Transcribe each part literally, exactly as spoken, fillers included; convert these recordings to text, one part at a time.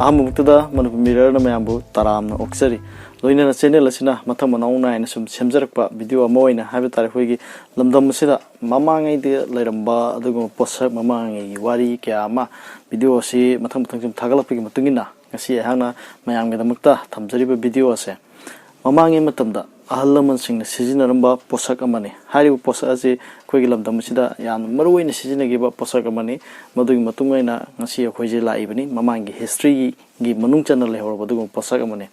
ꯑꯍꯥꯟꯕꯃꯛꯇꯗ ꯃꯅꯤꯄꯨꯔ ꯃꯤꯔꯔꯅ ꯃꯌꯥꯝꯕꯨ ꯇꯔꯥꯝꯅ ꯑꯣꯛꯆꯔꯤ꯫ ꯂꯣꯏꯅꯅ ꯆꯦꯅꯦꯜ ꯑꯁꯤꯅ ꯃꯊꯪ ꯃꯅꯥꯎ ꯅꯥꯏꯅ ꯁꯨꯝ ꯁꯦꯝꯖꯔꯛꯄ ꯚꯤꯗꯤꯑꯣ ꯑꯃ ꯑꯣꯏꯅ ꯍꯥꯏꯕ ꯇꯥꯔꯦ, ꯑꯩꯈꯣꯏꯒꯤ ꯂꯝꯗꯝ ꯑꯁꯤꯗ ꯃꯃꯥꯡꯉꯩꯗ ꯂꯩꯔꯝꯕ ꯑꯗꯨꯒꯨꯝꯕ ꯄꯣꯠꯁꯛ ꯃꯃꯥꯡꯉꯩꯒꯤ ꯋꯥꯔꯤ ꯀꯌꯥ ꯑꯃ ꯚꯤꯗꯤꯑꯣ ꯑꯁꯤ ꯃꯊꯪ ꯃꯊꯪ ꯁꯨꯝ ꯊꯥꯒꯠꯂꯛꯄꯒꯤ ꯃꯇꯨꯡ ꯏꯟꯅ ꯉꯁꯤ ꯑꯩꯍꯥꯛꯅ ꯃꯌꯥꯝꯒꯤꯗꯃꯛꯇ ꯊꯝꯖꯔꯤꯕ ꯚꯤꯗꯤꯑꯣ ꯑꯁꯦ ꯃꯃꯥꯡꯉꯩ ꯃꯇꯝꯗ ꯑꯍꯜ ꯂꯃꯟꯁꯤꯡꯅ ꯁꯤꯖꯤꯟꯅꯔꯝꯕ ꯄꯣꯠꯁꯛ ꯑꯃꯅꯤ꯫ ꯍꯥꯏꯔꯤꯕ ꯄꯣꯠꯁꯛ ꯑꯁꯤ ꯑꯩꯈꯣꯏꯒꯤ ꯂꯝꯗꯝ ꯑꯁꯤꯗ ꯌꯥꯝꯅ ꯃꯔꯨꯑꯣꯏꯅ ꯁꯤꯖꯤꯟꯅꯈꯤꯕ ꯄꯣꯠꯁꯛ ꯑꯃꯅꯤ꯫ ꯃꯗꯨꯒꯤ ꯃꯇꯨꯡ ꯑꯣꯏꯅ ꯉꯁꯤ ꯑꯩꯈꯣꯏꯁꯦ ꯂꯥꯛꯏꯕꯅꯤ꯫ ꯃꯃꯥꯡꯒꯤ ꯍꯤꯁꯇ꯭ꯔꯤꯒꯤ ꯃꯅꯨꯡ ꯆꯟꯅ ꯂꯩꯍꯧꯔꯕ ꯑꯗꯨꯒꯨꯝꯕ ꯄꯣꯠꯁꯛ ꯑꯃꯅꯤ꯫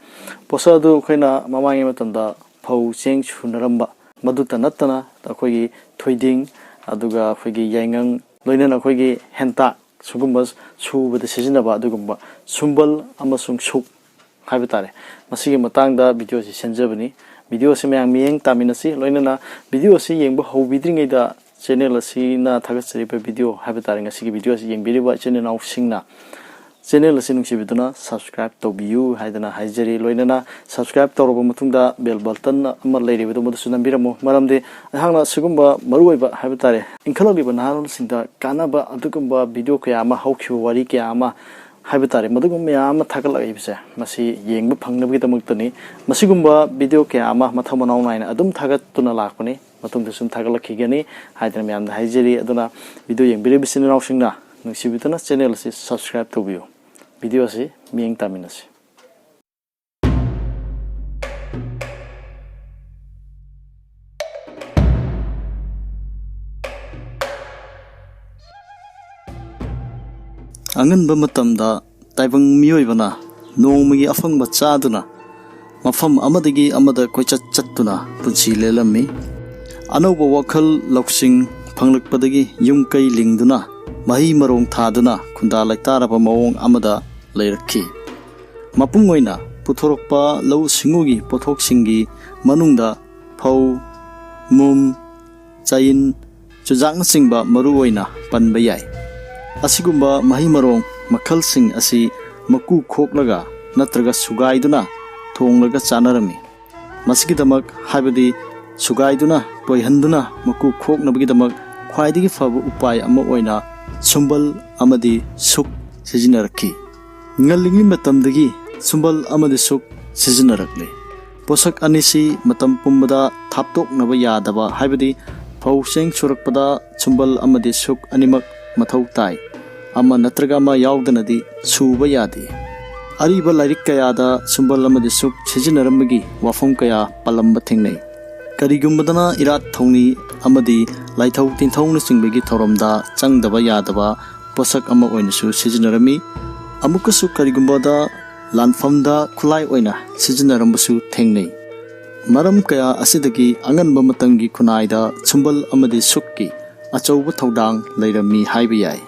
ꯄꯣꯠꯁꯛ ꯑꯗꯨ ꯑꯩꯈꯣꯏꯅ ꯃꯃꯥꯡꯒꯤ ꯃꯇꯝꯗ ꯐꯧ ꯆꯦꯡ ꯁꯨꯅꯔꯝꯕ, ꯃꯗꯨꯇ ꯅꯠꯇꯅ ꯑꯩꯈꯣꯏꯒꯤ ꯊꯣꯏꯗꯤꯡ, ꯑꯗꯨꯒ ꯑꯩꯈꯣꯏꯒꯤ ꯌꯥꯏꯉꯪ, ꯂꯣꯏꯅꯅ ꯑꯩꯈꯣꯏꯒꯤ ꯍꯦꯟꯇꯥꯛ, ꯁꯤꯒꯨꯝꯕ ꯁꯨꯕꯗ ꯁꯤꯖꯤꯟꯅꯕ ꯑꯗꯨꯒꯨꯝꯕ ꯁꯨꯝꯕꯜ ꯑꯃꯁꯨꯡ ꯁꯨꯛ ꯍꯥꯏꯕ ꯇꯥꯔꯦ, ꯃꯁꯤꯒꯤ ꯃꯇꯥꯡꯗ ꯚꯤꯗꯤꯑꯣꯁꯤ ꯁꯦꯝꯖꯕꯅꯤ꯫ ꯚꯤꯗꯤꯑꯣꯁꯤ ꯃꯌꯥꯝ ꯃꯤꯠꯌꯦꯡ ꯇꯥꯃꯤꯟꯅꯁꯤ꯫ ꯂꯣꯏꯅꯅ ꯚꯤꯗꯤꯑꯣꯁꯤ ꯌꯦꯡꯕ ꯍꯧꯕꯤꯗ꯭ꯔꯤꯉꯩꯗ ꯆꯦꯅꯦꯜ ꯑꯁꯤꯅ ꯊꯥꯒꯠꯆꯔꯤꯕ ꯚꯤꯗꯤꯑꯣ ꯍꯥꯏꯕ ꯇꯥꯔꯦ, ꯉꯁꯤꯒꯤ ꯚꯤꯗꯤꯑꯣ ꯑꯁꯤ ꯌꯦꯡꯕꯤꯔꯤꯕ ꯏꯆꯤꯟ ꯏꯅꯥꯎꯁꯤꯡꯅ ꯆꯦꯅꯦꯜ ꯑꯁꯤ ꯅꯨꯡꯁꯤꯕꯤꯗꯨꯅ ꯁꯕꯁꯀ꯭ꯔꯥꯏꯕ ꯇꯧꯕꯤꯌꯨ ꯍꯥꯏꯗꯅ ꯍꯥꯏꯖꯔꯤ꯫ ꯂꯣꯏꯅꯅ ꯁꯕꯁꯀ꯭ꯔꯥꯏꯕ ꯇꯧꯔꯕ ꯃꯇꯨꯡꯗ ꯕꯦꯜ ꯕꯇꯟ ꯑꯃ ꯂꯩꯔꯤꯕꯗꯨ ꯃꯗꯨꯁꯨ ꯅꯝꯕꯤꯔꯝꯃꯨ, ꯃꯔꯝꯗꯤ ꯑꯩꯍꯥꯛꯅ ꯁꯤꯒꯨꯝꯕ ꯃꯔꯨꯑꯣꯏꯕ ꯍꯥꯏꯕ ꯇꯥꯔꯦ, ꯏꯟꯈꯠꯂꯛꯂꯤꯕ ꯅꯍꯥꯔꯣꯜꯁꯤꯡꯗ ꯀꯥꯟꯅꯕ ꯑꯗꯨꯒꯨꯝꯕ ꯚꯤꯗꯤꯑꯣ ꯀꯌꯥ ꯑꯃ, ꯍꯧꯈꯤꯕ ꯋꯥꯔꯤ ꯀꯌꯥ ꯑꯃ ꯍꯥꯏꯕ ꯇꯥꯔꯦ, ꯃꯗꯨꯒꯨꯝꯕ ꯃꯌꯥꯝ ꯑꯃ ꯊꯥꯒꯠꯂꯛꯏꯕꯁꯦ ꯃꯁꯤ ꯌꯦꯡꯕ ꯐꯪꯅꯕꯒꯤꯗꯃꯛꯇꯅꯤ꯫ ꯃꯁꯤꯒꯨꯝꯕ ꯚꯤꯗꯤꯑꯣ ꯀꯌꯥ ꯑꯃ ꯃꯊꯪ ꯃꯅꯥꯎ ꯅꯥꯏꯅ ꯑꯗꯨꯝ ꯊꯥꯒꯠꯇꯨꯅ ꯂꯥꯛꯄꯅꯤ, ꯃꯇꯨꯡꯗꯁꯨ ꯑꯗꯨꯝ ꯊꯥꯒꯠꯂꯛꯈꯤꯒꯅꯤ ꯍꯥꯏꯗꯅ ꯃꯌꯥꯝꯗ ꯍꯥꯏꯖꯔꯤ꯫ ꯑꯗꯨꯅ ꯚꯤꯗꯤꯑꯣ ꯌꯦꯡꯕꯤꯔꯤꯕ ꯏꯆꯤꯟ ꯏꯅꯥꯎꯁꯤꯡꯅ ꯅꯨꯡꯁꯤꯕꯤꯗꯨꯅ ꯆꯦꯅꯦꯜ ꯑꯁꯤ ꯁꯕꯁꯀ꯭ꯔꯥꯏꯕ ꯇꯧꯕꯤꯌꯨ꯫ ꯚꯤꯗꯤꯑꯣ ꯑꯁꯤ ꯃꯤꯠꯌꯦꯡ ꯇꯥꯃꯤꯟꯅꯁꯤ꯫ ꯑꯉꯟꯕ ꯃꯇꯝꯗ ꯇꯥꯏꯕꯪ ꯃꯤꯑꯣꯏꯕꯅ ꯅꯣꯡꯃꯒꯤ ꯑꯐꯪꯕ ꯆꯥꯗꯨꯅ ꯃꯐꯝ ꯑꯃꯗꯒꯤ ꯑꯃꯗ ꯀꯣꯏꯆꯠ ꯆꯠꯇꯨꯅ ꯄꯨꯟꯁꯤ ꯂꯦꯜꯂꯝꯃꯤ꯫ ꯑꯅꯧꯕ ꯋꯥꯈꯜ ꯂꯧꯁꯤꯡ ꯐꯪꯂꯛꯄꯗꯒꯤ ꯌꯨꯝ ꯀꯩ ꯂꯤꯡꯗꯨꯅ ꯃꯍꯩ ꯃꯔꯣꯡ ꯊꯥꯗꯨꯅ ꯈꯨꯟꯗꯥ ꯂꯩꯇꯥꯔꯕ ꯃꯑꯣꯡ ꯑꯃꯗ ꯂꯩꯔꯛꯈꯤ꯫ ꯃꯄꯨꯡ ꯑꯣꯏꯅ ꯄꯨꯊꯣꯔꯛꯄ ꯂꯧꯎ ꯁꯤꯡꯎꯒꯤ ꯄꯣꯠꯊꯣꯛꯁꯤꯡꯒꯤ ꯃꯅꯨꯡꯗ ꯐꯧ, ꯃꯨꯝ, ꯆꯥꯌꯤꯟ, ꯆꯨꯖꯥꯛꯅꯆꯤꯡꯕ ꯃꯔꯨ ꯑꯣꯏꯅ ꯄꯟꯕ ꯌꯥꯏ꯫ ꯑꯁꯤꯒꯨꯝꯕ ꯃꯍꯩ ꯃꯔꯣꯡ ꯃꯈꯜꯁꯤꯡ ꯑꯁꯤ ꯃꯀꯨ ꯈꯣꯛꯂꯒ ꯅꯠꯇ꯭ꯔꯒ ꯁꯨꯒꯥꯏꯗꯨꯅ ꯊꯣꯡꯂꯒ ꯆꯥꯅꯔꯝꯃꯤ꯫ ꯃꯁꯤꯒꯤꯗꯃꯛ, ꯍꯥꯏꯕꯗꯤ ꯁꯨꯒꯥꯏꯗꯨꯅ ꯇꯣꯏꯍꯟꯗꯨꯅ ꯃꯀꯨ ꯈꯣꯛꯅꯕꯒꯤꯗꯃꯛ ꯈ꯭ꯋꯥꯏꯗꯒꯤ ꯐꯕ ꯎꯄꯥꯏ ꯑꯃ ꯑꯣꯏꯅ ꯁꯨꯝꯕꯜ ꯑꯃꯗꯤ ꯁꯨꯛ ꯁꯤꯖꯤꯟꯅꯔꯛꯈꯤ꯫ ꯉꯜꯂꯤꯉꯩ ꯃꯇꯝꯗꯒꯤ ꯁꯨꯝꯕꯜ ꯑꯃꯗꯤ ꯁꯨꯛ ꯁꯤꯖꯤꯟꯅꯔꯛꯂꯤ꯫ ꯄꯣꯠꯁꯛ ꯑꯅꯤꯁꯤ ꯃꯇꯝ ꯄꯨꯝꯕꯗ ꯊꯥꯞꯇꯣꯛꯅꯕ ꯌꯥꯗꯕ, ꯍꯥꯏꯕꯗꯤ ꯐꯧ ꯆꯦꯡ ꯁꯨꯔꯛꯄꯗ ꯁꯨꯝꯕꯜ ꯑꯃꯗꯤ ꯁꯨꯛ ꯑꯅꯤꯃꯛ ꯃꯊꯧ ꯇꯥꯏ꯫ ꯑꯃ ꯅꯠꯇ꯭ꯔꯒ ꯑꯃ ꯌꯥꯎꯗꯅꯗꯤ ꯁꯨꯕ ꯌꯥꯗꯦ꯫ ꯑꯔꯤꯕ ꯂꯥꯏꯔꯤꯛ ꯀꯌꯥꯗ ꯁꯨꯝꯕꯜ ꯑꯃꯗꯤ ꯁꯨꯛ ꯁꯤꯖꯤꯟꯅꯔꯝꯕꯒꯤ ꯋꯥꯐꯝ ꯀꯌꯥ ꯄꯜꯂꯝꯕ ꯊꯦꯡꯅꯩ꯫ ꯀꯔꯤꯒꯨꯝꯕꯗꯅ ꯏꯔꯥꯠ ꯊꯧꯅꯤ ꯑꯃꯗꯤ ꯂꯥꯏꯊꯧ ꯇꯤꯟꯊꯧꯅꯆꯤꯡꯕꯒꯤ ꯊꯧꯔꯝꯗ ꯆꯪꯗꯕ ꯌꯥꯗꯕ ꯄꯣꯠꯁꯛ ꯑꯃ ꯑꯣꯏꯅꯁꯨ ꯁꯤꯖꯤꯟꯅꯔꯝꯃꯤ꯫ ꯑꯃꯨꯛꯀꯁꯨ ꯀꯔꯤꯒꯨꯝꯕꯗ ꯂꯥꯟꯐꯝꯗ ꯈꯨꯠꯂꯥꯏ ꯑꯣꯏꯅ ꯁꯤꯖꯤꯟꯅꯔꯝꯕꯁꯨ ꯊꯦꯡꯅꯩ꯫ ꯃꯔꯝ ꯀꯌꯥ ꯑꯁꯤꯗꯒꯤ ꯑꯉꯟꯕ ꯃꯇꯝꯒꯤ ꯈꯨꯟꯅꯥꯏꯗ ꯁꯨꯝꯕꯜ ꯑꯃꯗꯤ ꯁꯨꯛꯀꯤ ꯑꯆꯧꯕ ꯊꯧꯗꯥꯡ ꯂꯩꯔꯝꯃꯤ ꯍꯥꯏꯕ ꯌꯥꯏ꯫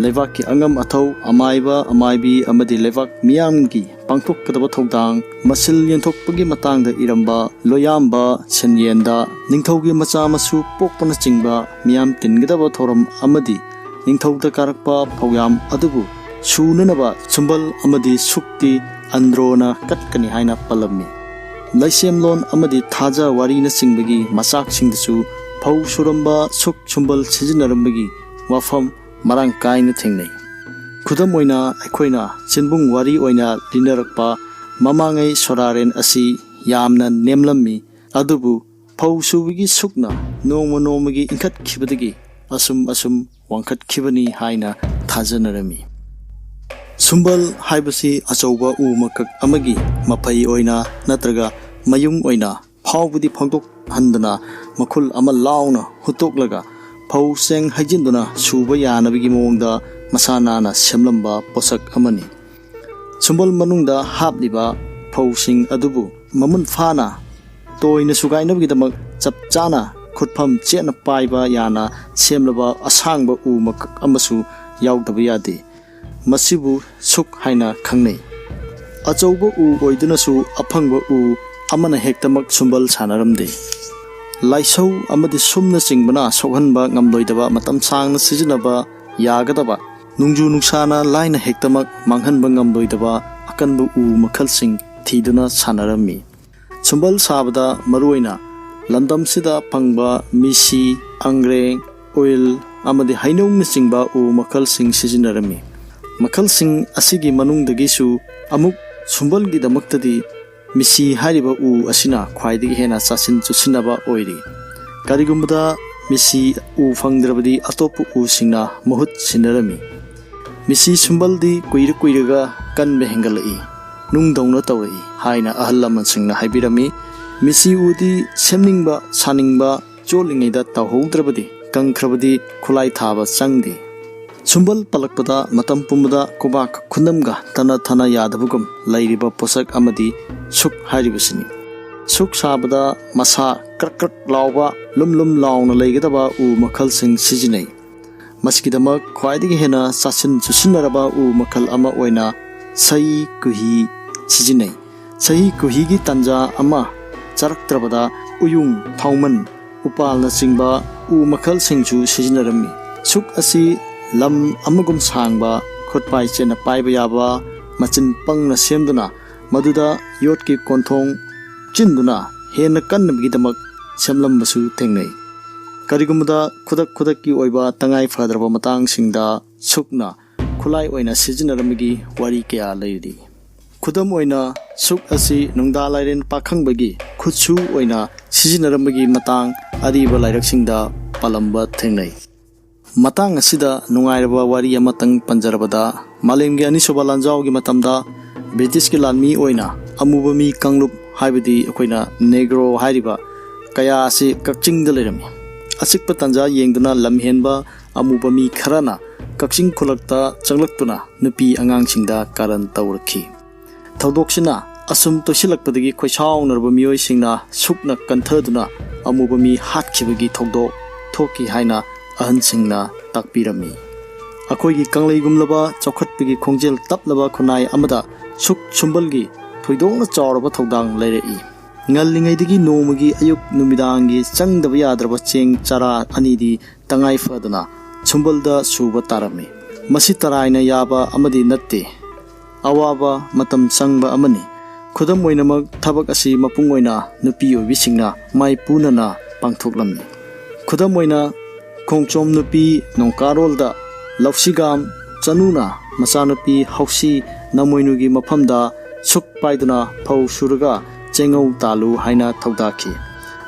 ꯂꯩꯕꯥꯛꯀꯤ ꯑꯉꯝ ꯑꯊꯧ, ꯑꯃꯥꯏꯕ, ꯑꯃꯥꯏꯕꯤ ꯑꯃꯗꯤ ꯂꯩꯕꯥꯛ ꯃꯤꯌꯥꯝꯒꯤ ꯄꯥꯡꯊꯣꯛꯀꯗꯕ ꯊꯧꯗꯥꯡ, ꯃꯁꯤꯜ ꯌꯦꯟꯊꯣꯛꯄꯒꯤ ꯃꯇꯥꯡꯗ ꯏꯔꯝꯕ, ꯂꯣꯌꯥꯝꯕ, ꯁꯦꯟꯌꯦꯟꯗ, ꯅꯤꯡꯊꯧꯒꯤ ꯃꯆꯥ ꯃꯁꯨ ꯄꯣꯛꯄꯅꯆꯤꯡꯕ ꯃꯤꯌꯥꯝ ꯇꯤꯟꯒꯗꯕ ꯊꯧꯔꯝ ꯑꯃꯗꯤ ꯅꯤꯡꯊꯧꯗ ꯀꯥꯔꯛꯄ ꯐꯧꯌꯥꯝ ꯑꯗꯨꯕꯨ ꯁꯨꯅꯅꯕ ꯁꯨꯝꯕꯜ ꯑꯃꯗꯤ ꯁꯨꯛꯇꯤ ꯑꯟꯗ꯭ꯔꯣꯅ ꯀꯠꯀꯅꯤ ꯍꯥꯏꯅ ꯄꯜꯂꯝꯃꯤ꯫ ꯂꯩꯁꯦꯝꯂꯣꯟ ꯑꯃꯗꯤ ꯊꯥꯖ ꯋꯥꯔꯤꯅꯆꯤꯡꯕꯒꯤ ꯃꯆꯥꯛꯁꯤꯡꯗꯁꯨ ꯐꯧ ꯁꯨꯔꯝꯕ ꯁꯨꯛ ꯁꯨꯝꯕꯜ ꯁꯤꯖꯤꯟꯅꯔꯝꯕꯒꯤ ꯋꯥꯐꯝ ꯃꯔꯥꯡ ꯀꯥꯏꯅ ꯊꯦꯡꯅꯩ꯫ ꯈꯨꯗꯝ ꯑꯣꯏꯅ ꯑꯩꯈꯣꯏꯅ ꯆꯤꯟꯕꯨꯡ ꯋꯥꯔꯤ ꯑꯣꯏꯅ ꯂꯤꯅꯔꯛꯄ ꯃꯃꯥꯡꯉꯩ ꯁꯣꯔꯥꯔꯦꯟ ꯑꯁꯤ ꯌꯥꯝꯅ ꯅꯦꯝꯂꯝꯃꯤ, ꯑꯗꯨꯕꯨ ꯐꯧ ꯁꯨꯕꯒꯤ ꯁꯨꯛꯅ ꯅꯣꯡꯃ ꯅꯣꯡꯃꯒꯤ ꯏꯟꯈꯠꯈꯤꯕꯗꯒꯤ ꯑꯁꯨꯝ ꯑꯁꯨꯝ ꯋꯥꯡꯈꯠꯈꯤꯕꯅꯤ ꯍꯥꯏꯅ ꯊꯥꯖꯅꯔꯝꯃꯤ꯫ ꯁꯨꯝꯕꯜ ꯍꯥꯏꯕꯁꯤ ꯑꯆꯧꯕ ꯎ ꯃꯀꯛ ꯑꯃꯒꯤ ꯃꯄꯩ ꯑꯣꯏꯅ ꯅꯠꯇ꯭ꯔꯒ ꯃꯌꯨꯡ ꯑꯣꯏꯅ ꯐꯥꯎꯕꯗꯤ ꯐꯥꯎꯗꯣꯛꯍꯟꯗꯅ ꯃꯈꯨꯜ ꯑꯃ ꯂꯥꯎꯅ ꯍꯨꯠꯇꯣꯛꯂꯒ ꯐꯧ ꯆꯦꯡ ꯍꯩꯖꯤꯟꯗꯨꯅ ꯁꯨꯕ ꯌꯥꯅꯕꯒꯤ ꯃꯑꯣꯡꯗ ꯃꯁꯥ ꯅꯥꯟꯅ ꯁꯦꯝꯂꯝꯕ ꯄꯣꯠꯁꯛ ꯑꯃꯅꯤ꯫ ꯁꯨꯝꯕꯜ ꯃꯅꯨꯡꯗ ꯍꯥꯞꯂꯤꯕ ꯐꯧꯁꯤꯡ ꯑꯗꯨꯕꯨ ꯃꯃꯨꯟ ꯐꯥꯅ ꯇꯣꯏꯅ ꯁꯨꯒꯥꯏꯅꯕꯒꯤꯗꯃꯛ ꯆꯞ ꯆꯥꯅ ꯈꯨꯠꯐꯝ ꯆꯦꯠꯅ ꯄꯥꯏꯕ ꯌꯥꯅ ꯁꯦꯝꯂꯕ ꯑꯁꯥꯡꯕ ꯎ ꯃꯀꯛ ꯑꯃꯁꯨ ꯌꯥꯎꯗꯕ ꯌꯥꯗꯦ꯫ ꯃꯁꯤꯕꯨ ꯁꯨꯛ ꯍꯥꯏꯅ ꯈꯪꯅꯩ꯫ ꯑꯆꯧꯕ ꯎ ꯑꯣꯏꯗꯨꯅꯁꯨ ꯑꯐꯪꯕ ꯎ ꯑꯃꯅ ꯍꯦꯛꯇꯃꯛ ꯁꯨꯝꯕꯜ ꯁꯥꯟꯅꯔꯝꯗꯦ꯫ ꯂꯥꯏꯁꯧ ꯑꯃꯗꯤ ꯁꯨꯝꯅꯆꯤꯡꯕꯅ ꯁꯣꯛꯍꯟꯕ ꯉꯝꯂꯣꯏꯗꯕ, ꯃꯇꯝ ꯁꯥꯡꯅ ꯁꯤꯖꯤꯟꯅꯕ ꯌꯥꯒꯗꯕ, ꯅꯣꯡꯖꯨ ꯅꯨꯡꯁꯥꯅ ꯂꯥꯏꯅ ꯍꯦꯛꯇꯃꯛ ꯃꯥꯡꯍꯟꯕ ꯉꯝꯂꯣꯏꯗꯕ ꯑꯀꯟꯕ ꯎ ꯃꯈꯜꯁꯤꯡ ꯊꯤꯗꯨꯅ ꯁꯥꯟꯅꯔꯝꯃꯤ꯫ ꯁꯨꯝꯕꯜ ꯁꯥꯕꯗ ꯃꯔꯨꯑꯣꯏꯅ ꯂꯝꯗꯝꯁꯤꯗ ꯐꯪꯕ ꯃꯤꯁꯤ, ꯑꯪꯒ꯭ꯔꯦꯡ, ꯎꯏꯜ ꯑꯃꯗꯤ ꯍꯩꯅꯧꯅꯆꯤꯡꯕ ꯎ ꯃꯈꯜꯁꯤꯡ ꯁꯤꯖꯤꯟꯅꯔꯝꯃꯤ꯫ ꯃꯈꯜꯁꯤꯡ ꯑꯁꯤꯒꯤ ꯃꯅꯨꯡꯗꯒꯤꯁꯨ ꯑꯃꯨꯛ ꯁꯨꯝꯕꯜꯒꯤꯗꯃꯛꯇꯗꯤ ꯃꯤꯁꯤ ꯍꯥꯏꯔꯤꯕ ꯎ ꯑꯁꯤꯅ ꯈ꯭ꯋꯥꯏꯗꯒꯤ ꯍꯦꯟꯅ ꯆꯥꯁꯤꯟ ꯆꯨꯁꯤꯟꯅꯕ ꯑꯣꯏꯔꯤ꯫ ꯀꯔꯤꯒꯨꯝꯕꯗ ꯃꯤꯁꯤ ꯎ ꯐꯪꯗ꯭ꯔꯕꯗꯤ ꯑꯇꯣꯞꯄ ꯎꯁꯤꯡꯅ ꯃꯍꯨꯠ ꯁꯤꯟꯅꯔꯝꯃꯤ꯫ ꯃꯤꯁꯤ ꯁꯨꯝꯕꯜꯗꯤ ꯀꯨꯏꯔ ꯀꯨꯏꯔꯒ ꯀꯟꯕ ꯍꯦꯟꯒꯠꯂꯛꯏ, ꯅꯨꯡꯗꯧꯅ ꯇꯧꯔꯛꯏ ꯍꯥꯏꯅ ꯑꯍꯜ ꯂꯃꯟꯁꯤꯡꯅ ꯍꯥꯏꯕꯤꯔꯝꯃꯤ꯫ ꯃꯤꯁꯤ ꯎꯗꯤ ꯁꯦꯝꯅꯤꯡꯕ ꯁꯥꯅꯤꯡꯕ ꯆꯣꯠꯂꯤꯉꯩꯗ ꯇꯧꯍꯧꯗ꯭ꯔꯕꯗꯤ ꯀꯪꯈ꯭ꯔꯕꯗꯤ ꯈꯨꯠꯂꯥꯏ ꯊꯥꯕ ꯆꯪꯗꯦ꯫ ꯁꯨꯝꯕꯜ ꯄꯜꯂꯛꯄꯗ ꯃꯇꯝ ꯄꯨꯝꯕꯗ ꯈꯨꯕꯥꯛ ꯈꯨꯅꯝꯒ ꯇꯅ ꯊꯅ ꯌꯥꯗꯕꯒꯨꯝ ꯂꯩꯔꯤꯕ ꯄꯣꯠꯁꯛ ꯑꯃꯗꯤ ꯁꯨꯛ ꯍꯥꯏꯔꯤꯕꯁꯤꯅꯤ꯫ ꯁꯨꯛ ꯁꯥꯕꯗ ꯃꯁꯥ ꯀ꯭ꯔꯛ ꯀ꯭ꯔꯛ ꯂꯥꯎꯕ, ꯂꯨꯝ ꯂꯨꯝ ꯂꯥꯎꯅ ꯂꯩꯒꯗꯕ ꯎ ꯃꯈꯜꯁꯤꯡ ꯁꯤꯖꯤꯟꯅꯩ꯫ ꯃꯁꯤꯒꯤꯗꯃꯛ ꯈ꯭ꯋꯥꯏꯗꯒꯤ ꯍꯦꯟꯅ ꯆꯥꯁꯤꯟ ꯆꯨꯁꯤꯟꯅꯔꯕ ꯎ ꯃꯈꯜ ꯑꯃ ꯑꯣꯏꯅ ꯁꯍꯤ ꯀꯨꯍꯤ ꯁꯤꯖꯤꯟꯅꯩ꯫ ꯁꯍꯤ ꯀꯨꯍꯤꯒꯤ ꯇꯥꯟꯖꯥ ꯑꯃ ꯆꯥꯔꯛꯇ꯭ꯔꯕꯗ ꯎꯌꯨꯡ, ꯊꯥꯎꯃꯟ, ꯎꯄꯥꯜꯅꯆꯤꯡꯕ ꯎ ꯃꯈꯜꯁꯤꯡꯁꯨ ꯁꯤꯖꯤꯟꯅꯔꯝꯃꯤ꯫ ꯁꯨꯛ ꯑꯁꯤ ꯂꯝ ꯑꯃꯒꯨꯝ ꯁꯥꯡꯕ, ꯈꯨꯠꯄꯥꯏ ꯆꯦꯠꯅ ꯄꯥꯏꯕ ꯌꯥꯕ ꯃꯆꯤꯟ ꯄꯪꯅ ꯁꯦꯝꯗꯨꯅ ꯃꯗꯨꯗ ꯌꯣꯠꯀꯤ ꯀꯣꯟꯊꯣꯡ ꯆꯤꯟꯗꯨꯅ ꯍꯦꯟꯅ ꯀꯟꯅꯕꯒꯤꯗꯃꯛ ꯁꯦꯝꯂꯝꯕꯁꯨ ꯊꯦꯡꯅꯩ꯫ ꯀꯔꯤꯒꯨꯝꯕꯗ ꯈꯨꯗꯛ ꯈꯨꯗꯛꯀꯤ ꯑꯣꯏꯕ ꯇꯉꯥꯏ ꯐꯗ꯭ꯔꯕ ꯃꯇꯥꯡꯁꯤꯡꯗ ꯁꯨꯛꯅ ꯈꯨꯠꯂꯥꯏ ꯑꯣꯏꯅ ꯁꯤꯖꯤꯟꯅꯔꯝꯕꯒꯤ ꯋꯥꯔꯤ ꯀꯌꯥ ꯂꯩꯔꯤ꯫ ꯈꯨꯗꯝ ꯑꯣꯏꯅ, ꯁꯨꯛ ꯑꯁꯤ ꯅꯨꯡꯗꯥ ꯂꯥꯏꯔꯦꯟ ꯄꯥꯈꯪꯕꯒꯤ ꯈꯨꯠꯁꯨ ꯑꯣꯏꯅ ꯁꯤꯖꯤꯟꯅꯔꯝꯕꯒꯤ ꯃꯇꯥꯡ ꯑꯔꯤꯕ ꯂꯥꯏꯔꯤꯛꯁꯤꯡꯗ ꯄꯜꯂꯝꯕ ꯊꯦꯡꯅꯩ꯫ ꯃꯇꯥꯡ ꯑꯁꯤꯗ ꯅꯨꯡꯉꯥꯏꯔꯕ ꯋꯥꯔꯤ ꯑꯃꯇꯪ ꯄꯟꯖꯔꯕꯗ, ꯃꯥꯂꯦꯝꯒꯤ ꯑꯅꯤꯁꯨꯕ ꯂꯥꯟꯖꯥꯎꯒꯤ ꯃꯇꯝꯗ ꯕ꯭ꯔꯤꯇꯤꯁꯀꯤ ꯂꯥꯟꯃꯤ ꯑꯣꯏꯅ ꯑꯃꯨꯕ ꯃꯤ ꯀꯥꯡꯂꯨꯞ, ꯍꯥꯏꯕꯗꯤ ꯑꯩꯈꯣꯏꯅ ꯅꯦꯒ꯭ꯔꯣ ꯍꯥꯏꯔꯤꯕ ꯀꯌꯥ ꯑꯁꯤ ꯀꯛꯆꯤꯡꯗ ꯂꯩꯔꯝꯃꯤ꯫ ꯑꯆꯤꯛꯄ ꯇꯥꯟꯖꯥ ꯌꯦꯡꯗꯨꯅ ꯂꯝꯍꯦꯟꯕ ꯑꯃꯨꯕ ꯃꯤ ꯈꯔꯅ ꯀꯛꯆꯤꯡ ꯈꯨꯂꯛꯇ ꯆꯪꯂꯛꯇꯨꯅ ꯅꯨꯄꯤ ꯑꯉꯥꯡꯁꯤꯡꯗ ꯀꯥꯔꯟ ꯇꯧꯔꯛꯈꯤ꯫ ꯊꯧꯗꯣꯛꯁꯤꯅ ꯑꯁꯨꯝ ꯇꯣꯏꯁꯤꯜꯂꯛꯄꯗꯒꯤ ꯈꯣꯏꯁꯥꯎꯅꯔꯕ ꯃꯤꯑꯣꯏꯁꯤꯡꯅ ꯁꯨꯛꯅ ꯀꯟꯊꯗꯨꯅ ꯑꯃꯨꯕ ꯃꯤ ꯍꯥꯠꯈꯤꯕꯒꯤ ꯊꯧꯗꯣꯛ ꯊꯣꯛꯈꯤ ꯍꯥꯏꯅ ꯑꯍꯟꯁꯤꯡꯅ ꯇꯥꯛꯄꯤꯔꯝꯃꯤ꯫ ꯑꯩꯈꯣꯏꯒꯤ ꯀꯪꯂꯩꯒꯨꯝꯂꯕ ꯆꯥꯎꯈꯠꯄꯒꯤ ꯈꯣꯡꯖꯦꯜ ꯇꯞꯂꯕ ꯈꯨꯟꯅꯥꯏ ꯑꯃꯗ ꯁꯨꯛ ꯁꯨꯝꯕꯜꯒꯤ ꯊꯣꯏꯗꯣꯛꯅ ꯆꯥꯎꯔꯕ ꯊꯧꯗꯥꯡ ꯂꯩꯔꯛꯏ꯫ ꯉꯜꯂꯤꯉꯩꯗꯒꯤ ꯅꯣꯡꯃꯒꯤ ꯑꯌꯨꯛ ꯅꯨꯃꯤꯗꯥꯡꯒꯤ ꯆꯪꯗꯕ ꯌꯥꯗ꯭ꯔꯕ ꯆꯦꯡ ꯆꯔꯥ ꯑꯅꯤꯗꯤ ꯇꯉꯥꯏ ꯐꯗꯅ ꯁꯨꯝꯕꯜꯗ ꯁꯨꯕ ꯇꯥꯔꯝꯃꯤ꯫ ꯃꯁꯤ ꯇꯔꯥꯏꯅ ꯌꯥꯕ ꯑꯃꯗꯤ ꯅꯠꯇꯦ꯫ ꯑꯋꯥꯕ ꯃꯇꯝ ꯆꯪꯕ ꯑꯃꯅꯤ꯫ ꯈꯨꯗꯝ ꯑꯣꯏꯅꯃꯛ, ꯊꯕꯛ ꯑꯁꯤ ꯃꯄꯨꯡ ꯑꯣꯏꯅ ꯅꯨꯄꯤ ꯑꯣꯏꯕꯤꯁꯤꯡꯅ ꯃꯥꯏ ꯄꯨꯅꯅ ꯄꯥꯡꯊꯣꯛꯂꯝꯃꯤ꯫ ꯈꯨꯗꯝ ꯑꯣꯏꯅ, ꯈꯣꯡꯆꯣꯝ ꯅꯨꯄꯤ ꯅꯣꯡꯀꯥꯔꯣꯜꯗ ꯂꯧꯁꯤꯒꯥꯝ ꯆꯅꯨꯅ ꯃꯆꯥꯅꯨꯄꯤ ꯍꯧꯁꯤ ꯅꯃꯣꯏꯅꯨꯒꯤ ꯃꯐꯝꯗ ꯁꯨꯛ ꯄꯥꯏꯗꯨꯅ ꯐꯧ ꯁꯨꯔꯒ ꯆꯦꯡꯉꯧ ꯇꯥꯜꯂꯨ ꯍꯥꯏꯅ ꯊꯧꯗꯥꯈꯤ꯫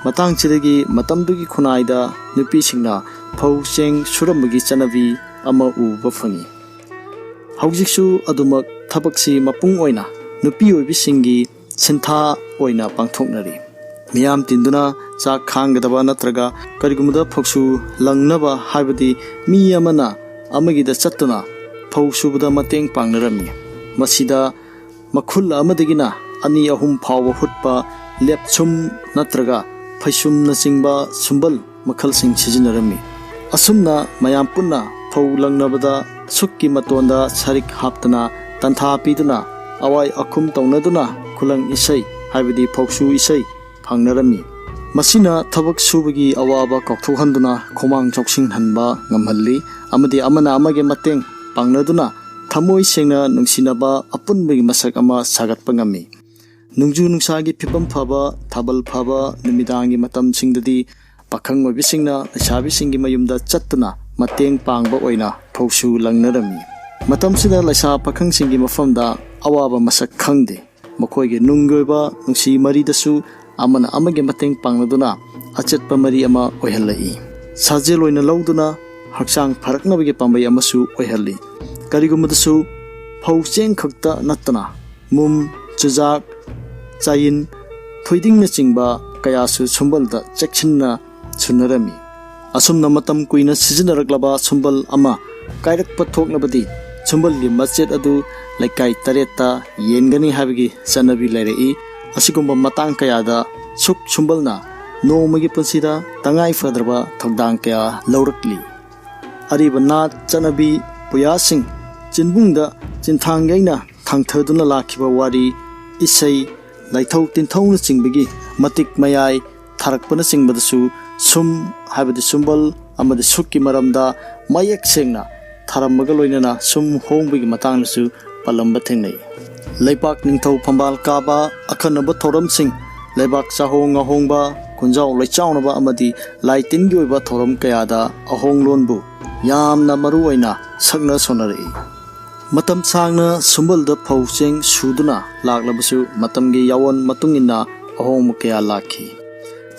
ꯃꯇꯥꯡꯁꯤꯗꯒꯤ ꯃꯇꯝꯗꯨꯒꯤ ꯈꯨꯟꯅꯥꯏꯗ ꯅꯨꯄꯤꯁꯤꯡꯅ ꯐꯧ ꯆꯦꯡ ꯁꯨꯔꯝꯕꯒꯤ ꯆꯠꯅꯕꯤ ꯑꯃ ꯎꯕ ꯐꯪꯉꯤ꯫ ꯍꯧꯖꯤꯛꯁꯨ ꯑꯗꯨꯃꯛ ꯊꯕꯛꯁꯤ ꯃꯄꯨꯡ ꯑꯣꯏꯅ ꯅꯨꯄꯤ ꯑꯣꯏꯕꯤꯁꯤꯡꯒꯤ ꯁꯤꯟꯊꯥ ꯑꯣꯏꯅ ꯄꯥꯡꯊꯣꯛꯅꯔꯤ꯫ ꯃꯤꯌꯥꯝ ꯇꯤꯟꯗꯨꯅ ꯆꯥꯛ ꯈꯥꯡꯒꯗꯕ ꯅꯠꯇ꯭ꯔꯒ ꯀꯔꯤꯒꯨꯝꯕꯗ ꯐꯧꯁꯨ ꯂꯪꯅꯕ ꯍꯥꯏꯕꯗꯤ ꯃꯤ ꯑꯃꯅ ꯑꯃꯒꯤꯗ ꯆꯠꯇꯨꯅ ꯐꯧ ꯁꯨꯕꯗ ꯃꯇꯦꯡ ꯄꯥꯡꯅꯔꯝꯃꯤ꯫ ꯃꯁꯤꯗ ꯃꯈꯨꯜ ꯑꯃꯗꯒꯤꯅ ꯑꯅꯤ ꯑꯍꯨꯝ ꯐꯥꯎꯕ ꯍꯨꯠꯄ ꯂꯦꯞꯁꯨꯝ ꯅꯠꯇ꯭ꯔꯒ ꯐꯩꯁꯨꯝꯅꯆꯤꯡꯕ ꯁꯨꯝꯕꯜ ꯃꯈꯜꯁꯤꯡ ꯁꯤꯖꯤꯟꯅꯔꯝꯃꯤ꯫ ꯑꯁꯨꯝꯅ ꯃꯌꯥꯝ ꯄꯨꯟꯅ ꯐꯧ ꯂꯪꯅꯕꯗ ꯁꯨꯛꯀꯤ ꯃꯇꯣꯟꯗ ꯁꯔꯤꯛ ꯍꯥꯞꯇꯅ ꯇꯟꯊꯥ ꯄꯤꯗꯨꯅ ꯑꯋꯥꯏ ꯑꯈꯨꯝ ꯇꯧꯅꯗꯨꯅ ꯈꯨꯂꯪ ꯏꯁꯩ ꯍꯥꯏꯕꯗꯤ ꯐꯧꯁꯨ ꯏꯁꯩ ꯐꯪꯅꯔꯝꯃꯤ꯫ ꯃꯁꯤꯅ ꯊꯕꯛ ꯁꯨꯕꯒꯤ ꯑꯋꯥꯕ ꯀꯥꯎꯊꯣꯛꯍꯟꯗꯨꯅ ꯈꯨꯃꯥꯡ ꯆꯥꯎꯁꯤꯟꯍꯟꯕ ꯉꯝꯍꯜꯂꯤ ꯑꯃꯗꯤ ꯑꯃꯅ ꯑꯃꯒꯤ ꯃꯇꯦꯡ ꯄꯥꯡꯅꯗꯨꯅ ꯊꯃꯣꯏ ꯁꯦꯡꯅ ꯅꯨꯡꯁꯤꯅꯕ ꯑꯄꯨꯟꯕꯒꯤ ꯃꯁꯛ ꯑꯃ ꯁꯥꯒꯠꯄ ꯉꯝꯃꯤ꯫ ꯅꯣꯡꯖꯨ ꯅꯨꯡꯁꯥꯒꯤ ꯐꯤꯕꯝ ꯐꯕ, ꯊꯥꯕꯜ ꯐꯕ ꯅꯨꯃꯤꯗꯥꯡꯒꯤ ꯃꯇꯝꯁꯤꯡꯗꯗꯤ ꯄꯥꯈꯪ ꯑꯣꯏꯕꯤꯁꯤꯡꯅ ꯂꯩꯁꯥꯕꯤꯁꯤꯡꯒꯤ ꯃꯌꯨꯝꯗ ꯆꯠꯇꯨꯅ ꯃꯇꯦꯡ ꯄꯥꯡꯕ ꯑꯣꯏꯅ ꯐꯧꯁꯨ ꯂꯪꯅꯔꯝꯃꯤ꯫ ꯃꯇꯝꯁꯤꯗ ꯂꯩꯁꯥ ꯄꯥꯈꯪꯁꯤꯡꯒꯤ ꯃꯐꯝꯗ ꯑꯋꯥꯕ ꯃꯁꯛ ꯈꯪꯗꯦ꯫ ꯃꯈꯣꯏꯒꯤ ꯅꯨꯡꯒꯤ ꯑꯣꯏꯕ ꯅꯨꯡꯁꯤ ꯃꯔꯤꯗꯁꯨ ꯑꯃꯅ ꯑꯃꯒꯤ ꯃꯇꯦꯡ ꯄꯥꯡꯅꯗꯨꯅ ꯑꯆꯦꯠꯄ ꯃꯔꯤ ꯑꯃ ꯑꯣꯏꯍꯜꯂꯛꯏ꯫ ꯁꯥꯖꯦꯜ ꯑꯣꯏꯅ ꯂꯧꯗꯨꯅ ꯍꯛꯆꯥꯡ ꯐꯔꯛꯅꯕꯒꯤ ꯄꯥꯝꯕꯩ ꯑꯃꯁꯨ ꯑꯣꯏꯍꯜꯂꯤ꯫ ꯀꯔꯤꯒꯨꯝꯕꯗꯁꯨ ꯐꯧ ꯆꯦꯡ ꯈꯛꯇ ꯅꯠꯇꯅ ꯃꯨꯝ, ꯆꯨꯖꯥꯛ, ꯆꯥꯌꯤꯟ, ꯊꯣꯏꯗꯤꯡꯅꯆꯤꯡꯕ ꯀꯌꯥꯁꯨ ꯁꯨꯝꯕꯜꯗ ꯆꯦꯛꯁꯤꯟꯅ ꯁꯨꯅꯔꯝꯃꯤ꯫ ꯑꯁꯨꯝꯅ ꯃꯇꯝ ꯀꯨꯏꯅ ꯁꯤꯖꯤꯟꯅꯔꯛꯂꯕ ꯁꯨꯝꯕꯜ ꯑꯃ ꯀꯥꯏꯔꯛꯄ ꯊꯣꯛꯂꯕꯗꯤ ꯁꯨꯝꯕꯜꯒꯤ ꯃꯆꯦꯠ ꯑꯗꯨ ꯂꯩꯀꯥꯏ ꯇꯔꯦꯠꯇ ꯌꯦꯟꯒꯅꯤ ꯍꯥꯏꯕꯒꯤ ꯆꯠꯅꯕꯤ ꯂꯩꯔꯛꯏ꯫ ꯑꯁꯤꯒꯨꯝꯕ ꯃꯇꯥꯡ ꯀꯌꯥꯗ ꯁꯨꯛ ꯁꯨꯝꯕꯜꯅ ꯅꯣꯡꯃꯒꯤ ꯄꯨꯟꯁꯤꯗ ꯇꯉꯥꯏ ꯐꯗ꯭ꯔꯕ ꯊꯧꯗꯥꯡ ꯀꯌꯥ ꯂꯧꯔꯛꯂꯤ꯫ ꯑꯔꯤꯕ ꯅꯥꯠ ꯆꯠꯅꯕꯤ ꯄꯨꯌꯥꯁꯤꯡ ꯆꯤꯟꯕꯨꯡꯗ ꯆꯤꯟꯊꯥꯡ ꯌꯩꯅ ꯊꯥꯡꯊꯗꯨꯅ ꯂꯥꯛꯈꯤꯕ ꯋꯥꯔꯤ, ꯏꯁꯩ, ꯂꯥꯏꯊꯧ ꯇꯤꯟꯊꯧꯅꯆꯤꯡꯕꯒꯤ ꯃꯇꯤꯛ ꯃꯌꯥꯏ ꯊꯥꯔꯛꯄꯅꯆꯤꯡꯕꯗꯁꯨ ꯁꯨꯝ ꯍꯥꯏꯕꯗꯤ ꯁꯨꯝꯕꯜ ꯑꯃꯗꯤ ꯁꯨꯛꯀꯤ ꯃꯔꯝꯗ ꯃꯌꯦꯛ ꯁꯦꯡꯅ ꯊꯥꯔꯝꯕꯒ ꯂꯣꯏꯅꯅ ꯁꯨꯝ ꯍꯣꯡꯕꯒꯤ ꯃꯇꯥꯡꯗꯁꯨ ꯄꯜꯂꯝꯕ ꯊꯦꯡꯅꯩ꯫ ꯂꯩꯕꯥꯛ ꯅꯤꯡꯊꯧ ꯐꯝꯕꯥꯜ ꯀꯥꯕ, ꯑꯈꯟꯅꯕ ꯊꯧꯔꯝꯁꯤꯡ, ꯂꯩꯕꯥꯛ ꯆꯥꯍꯣꯡ ꯉꯥꯍꯣꯡꯕ, ꯈꯨꯟꯖꯥꯎ ꯂꯩꯆꯥꯎꯅꯕ ꯑꯃꯗꯤ ꯂꯥꯏ ꯇꯤꯟꯒꯤ ꯑꯣꯏꯕ ꯊꯧꯔꯝ ꯀꯌꯥꯗ ꯑꯍꯣꯡꯂꯣꯟꯕꯨ ꯌꯥꯝꯅ ꯃꯔꯨ ꯑꯣꯏꯅ ꯁꯛꯅ ꯁꯣꯟꯅꯔꯛꯏ꯫ ꯃꯇꯝ ꯁꯥꯡꯅ ꯁꯨꯝꯕꯜꯗ ꯐꯧ ꯆꯦꯡ ꯁꯨꯗꯨꯅ ꯂꯥꯛꯂꯕꯁꯨ, ꯃꯇꯝꯒꯤ ꯌꯥꯑꯣꯟ ꯃꯇꯨꯡ ꯏꯟꯅ ꯑꯍꯣꯡꯕ ꯀꯌꯥ ꯂꯥꯛꯈꯤ꯫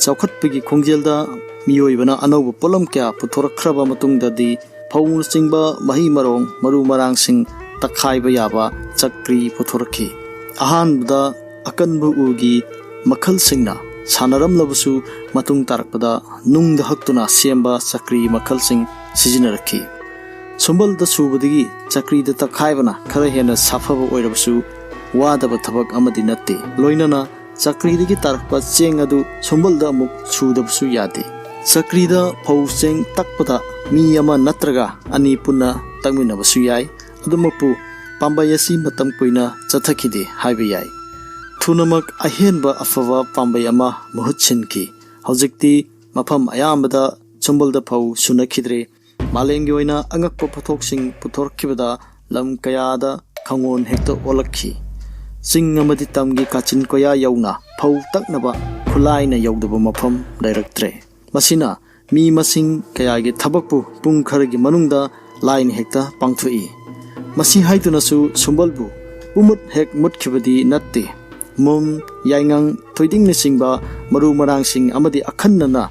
ꯆꯥꯎꯈꯠꯄꯒꯤ ꯈꯣꯡꯖꯦꯜꯗ ꯃꯤꯑꯣꯏꯕꯅ ꯑꯅꯧꯕ ꯄꯣꯠꯂꯝ ꯀꯌꯥ ꯄꯨꯊꯣꯔꯛꯈ꯭ꯔꯕ ꯃꯇꯨꯡꯗꯗꯤ, ꯐꯧꯅꯆꯤꯡꯕ ꯃꯍꯩ ꯃꯔꯣꯡ, ꯃꯔꯨ ꯃꯔꯥꯡꯁꯤꯡ ꯇꯛꯈꯥꯏꯕ ꯌꯥꯕ ꯆꯀ꯭ꯔꯤ ꯄꯨꯊꯣꯔꯛꯈꯤ꯫ ꯑꯍꯥꯟꯕꯗ ꯑꯀꯟꯕ ꯎꯒꯤ ꯃꯈꯜꯁꯤꯡꯅ ꯁꯥꯟꯅꯔꯝꯂꯕꯁꯨ, ꯃꯇꯨꯡ ꯇꯥꯔꯛꯄꯗ ꯅꯨꯡꯗ ꯍꯛꯇꯨꯅ ꯁꯦꯝꯕ ꯆꯀ꯭ꯔꯤ ꯃꯈꯜꯁꯤꯡ ꯁꯤꯖꯤꯟꯅꯔꯛꯈꯤ꯫ ꯁꯨꯝꯕꯜꯗ ꯁꯨꯕꯗꯒꯤ ꯆꯀ꯭ꯔꯤꯗ ꯇꯛꯈꯥꯏꯕꯅ ꯈꯔ ꯍꯦꯟꯅ ꯁꯥꯐꯕ ꯑꯣꯏꯔꯕꯁꯨ, ꯋꯥꯗꯕ ꯊꯕꯛ ꯑꯃꯗꯤ ꯅꯠꯇꯦ꯫ ꯂꯣꯏꯅꯅ ꯆꯀ꯭ꯔꯤꯗꯒꯤ ꯇꯥꯔꯛꯄ ꯆꯦꯡ ꯑꯗꯨ ꯁꯨꯝꯕꯜꯗ ꯑꯃꯨꯛ ꯁꯨꯗꯕꯁꯨ ꯌꯥꯗꯦ꯫ ꯆꯀ꯭ꯔꯤꯗ ꯐꯧ ꯆꯦꯡ ꯇꯛꯄꯗ ꯃꯤ ꯑꯃ ꯅꯠꯇ꯭ꯔꯒ ꯑꯅꯤ ꯄꯨꯟꯅ ꯇꯛꯃꯤꯟꯅꯕꯁꯨ ꯌꯥꯏ꯫ ꯑꯗꯨꯃꯛꯄꯨ, ꯄꯥꯝꯕꯩ ꯑꯁꯤ ꯃꯇꯝ ꯀꯨꯏꯅ ꯆꯠꯊꯈꯤꯗꯦ ꯍꯥꯏꯕ ꯌꯥꯏ꯫ ꯊꯨꯅꯃꯛ ꯑꯍꯦꯟꯕ ꯑꯐꯕ ꯄꯥꯝꯕꯩ ꯑꯃ ꯃꯍꯨꯠ ꯁꯤꯟꯈꯤ꯫ ꯍꯧꯖꯤꯛꯇꯤ ꯃꯐꯝ ꯑꯌꯥꯝꯕꯗ ꯁꯨꯝꯕꯜꯗ ꯐꯧ ꯁꯨꯅꯈꯤꯗ꯭ꯔꯦ꯫ ꯃꯥꯂꯦꯝꯒꯤ ꯑꯣꯏꯅ ꯑꯉꯛꯄ ꯄꯣꯠꯊꯣꯛꯁꯤꯡ ꯄꯨꯊꯣꯔꯛꯈꯤꯕꯗ ꯂꯝ ꯀꯌꯥꯗ ꯈꯪꯉꯣꯟ ꯍꯦꯛꯇ ꯑꯣꯜꯂꯛꯈꯤ꯫ ꯆꯤꯡ ꯑꯃꯗꯤ ꯇꯝꯒꯤ ꯀꯥꯆꯤꯟ ꯀꯣꯌꯥ ꯌꯧꯅ ꯐꯧ ꯇꯛꯅꯕ ꯈꯨꯠꯂꯥꯏꯅ ꯌꯧꯗꯕ ꯃꯐꯝ ꯂꯩꯔꯛꯇ꯭ꯔꯦ꯫ ꯃꯁꯤꯅ ꯃꯤ ꯃꯁꯤꯡ ꯀꯌꯥꯒꯤ ꯊꯕꯛꯄꯨ ꯄꯨꯡ ꯈꯔꯒꯤ ꯃꯅꯨꯡꯗ ꯂꯥꯏꯅ ꯍꯦꯛꯇ ꯄꯥꯡꯊꯣꯛꯏ꯫ ꯃꯁꯤ ꯍꯥꯏꯗꯨꯅꯁꯨ ꯁꯨꯝꯕꯜꯕꯨ ꯄꯨꯃꯨꯠ ꯍꯦꯛ ꯃꯨꯠꯈꯤꯕꯗꯤ ꯅꯠꯇꯦ꯫ ꯃꯨꯝ, ꯌꯥꯏꯉꯪ, ꯊꯣꯏꯗꯤꯡꯅꯆꯤꯡꯕ ꯃꯔꯨ ꯃꯔꯥꯡꯁꯤꯡ ꯑꯃꯗꯤ ꯑꯈꯟꯅꯅ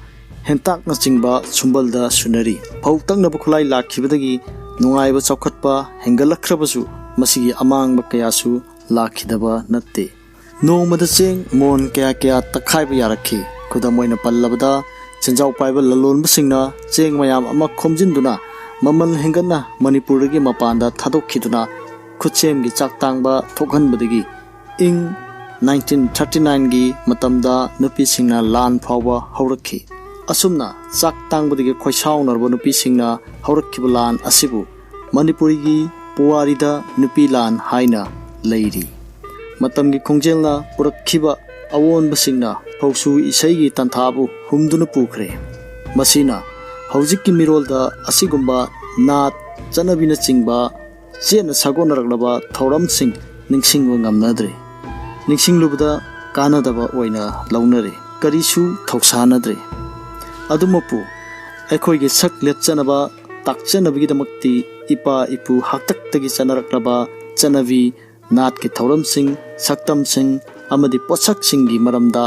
ꯍꯦꯟꯇꯥꯛꯅꯆꯤꯡꯕ ꯁꯨꯝꯕꯜꯗ ꯁꯨꯅꯔꯤ꯫ ꯐꯧ ꯇꯛꯅꯕ ꯈꯨꯠꯂꯥꯏ ꯂꯥꯛꯈꯤꯕꯗꯒꯤ ꯅꯨꯡꯉꯥꯏꯕ ꯆꯥꯎꯈꯠꯄ ꯍꯦꯟꯒꯠꯂꯛꯈ꯭ꯔꯕꯁꯨ, ꯃꯁꯤꯒꯤ ꯑꯃꯥꯡꯕ ꯀꯌꯥꯁꯨ ꯂꯥꯛꯈꯤꯗꯕ ꯅꯠꯇꯦ꯫ ꯅꯣꯡꯃꯗ ꯆꯦꯡ ꯃꯣꯟ ꯀꯌꯥ ꯀꯌꯥ ꯇꯛꯈꯥꯏꯕ ꯌꯥꯔꯛꯈꯤ? ꯈꯨꯗꯝ ꯑꯣꯏꯅ ꯄꯜꯂꯕꯗ, ꯁꯦꯟꯖꯥꯎ ꯄꯥꯏꯕ ꯂꯂꯣꯟꯕꯁꯤꯡꯅ ꯆꯦꯡ ꯃꯌꯥꯝ ꯑꯃ ꯈꯣꯝꯖꯤꯟꯗꯨꯅ ꯃꯃꯜ ꯍꯦꯟꯒꯠꯅ ꯃꯅꯤꯄꯨꯔꯗꯒꯤ ꯃꯄꯥꯟꯗ ꯊꯥꯗꯣꯛꯈꯤꯗꯨꯅ ꯈꯨꯠꯁꯦꯝꯒꯤ ꯆꯥꯛ ꯇꯥꯡꯕ ꯊꯣꯛꯍꯟꯕꯗꯒꯤ ꯏꯪ ꯅꯥꯏꯟꯇꯤꯟ ꯊꯥꯔꯇꯤ ꯅꯥꯏꯟꯒꯤ ꯃꯇꯝꯗ ꯅꯨꯄꯤꯁꯤꯡꯅ ꯂꯥꯟ ꯐꯥꯎꯕ ꯍꯧꯔꯛꯈꯤ꯫ ꯑꯁꯨꯝꯅ ꯆꯥꯛ ꯇꯥꯡꯕꯗꯒꯤ ꯈꯣꯏꯁꯥꯎꯅꯔꯕ ꯅꯨꯄꯤꯁꯤꯡꯅ ꯍꯧꯔꯛꯈꯤꯕ ꯂꯥꯟ ꯑꯁꯤꯕꯨ ꯃꯅꯤꯄꯨꯔꯤꯒꯤ ꯄꯨꯋꯥꯔꯤꯗ ꯅꯨꯄꯤ ꯂꯥꯟ ꯍꯥꯏꯅ ꯂꯩꯔꯤ꯫ ꯃꯇꯝꯒꯤ ꯈꯣꯡꯖꯦꯜꯅ ꯄꯨꯔꯛꯈꯤꯕ ꯑꯑꯣꯟꯕꯁꯤꯡꯅ ꯐꯧꯁꯨ ꯏꯁꯩꯒꯤ ꯇꯥꯟꯊꯥꯕꯨ ꯍꯨꯝꯗꯨꯅ ꯄꯨꯈ꯭ꯔꯦ꯫ ꯃꯁꯤꯅ ꯍꯧꯖꯤꯛꯀꯤ ꯃꯤꯔꯣꯜꯗ ꯑꯁꯤꯒꯨꯝꯕ ꯅꯥꯠ, ꯆꯠꯅꯕꯤꯅꯆꯤꯡꯕ ꯆꯦꯠꯅ ꯁꯥꯒꯣꯟꯅꯔꯛꯂꯕ ꯊꯧꯔꯝꯁꯤꯡ ꯅꯤꯡꯁꯤꯡꯕ ꯉꯝꯅꯗ꯭ꯔꯦ꯫ ꯅꯤꯡꯁꯤꯡꯂꯨꯕꯗ ꯀꯥꯟꯅꯗꯕ ꯑꯣꯏꯅ ꯂꯧꯅꯔꯦ꯫ ꯀꯔꯤꯁꯨ ꯊꯧꯁꯥꯅꯗ꯭ꯔꯦ꯫ ꯑꯗꯨꯃꯛꯄꯨ, ꯑꯩꯈꯣꯏꯒꯤ ꯁꯛ ꯂꯦꯞꯆꯅꯕ, ꯇꯥꯛꯆꯅꯕꯒꯤꯗꯃꯛꯇꯤ ꯏꯄꯥ ꯏꯄꯨ ꯍꯥꯛꯇꯛꯇꯒꯤ ꯆꯠꯅꯔꯛꯂꯕ ꯆꯠꯅꯕꯤ, ꯅꯥꯠꯀꯤ ꯊꯧꯔꯝꯁꯤꯡ, ꯁꯛꯇꯝꯁꯤꯡ ꯑꯃꯗꯤ ꯄꯣꯠꯁꯛꯁꯤꯡꯒꯤ ꯃꯔꯝꯗ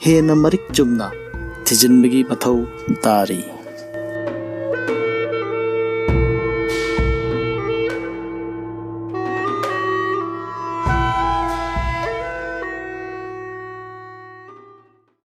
ꯍꯦꯟꯅ ꯃꯔꯤꯛ ꯆꯨꯝꯅ ꯊꯤꯖꯤꯟꯕꯒꯤ ꯃꯊꯧ ꯇꯥꯔꯤ꯫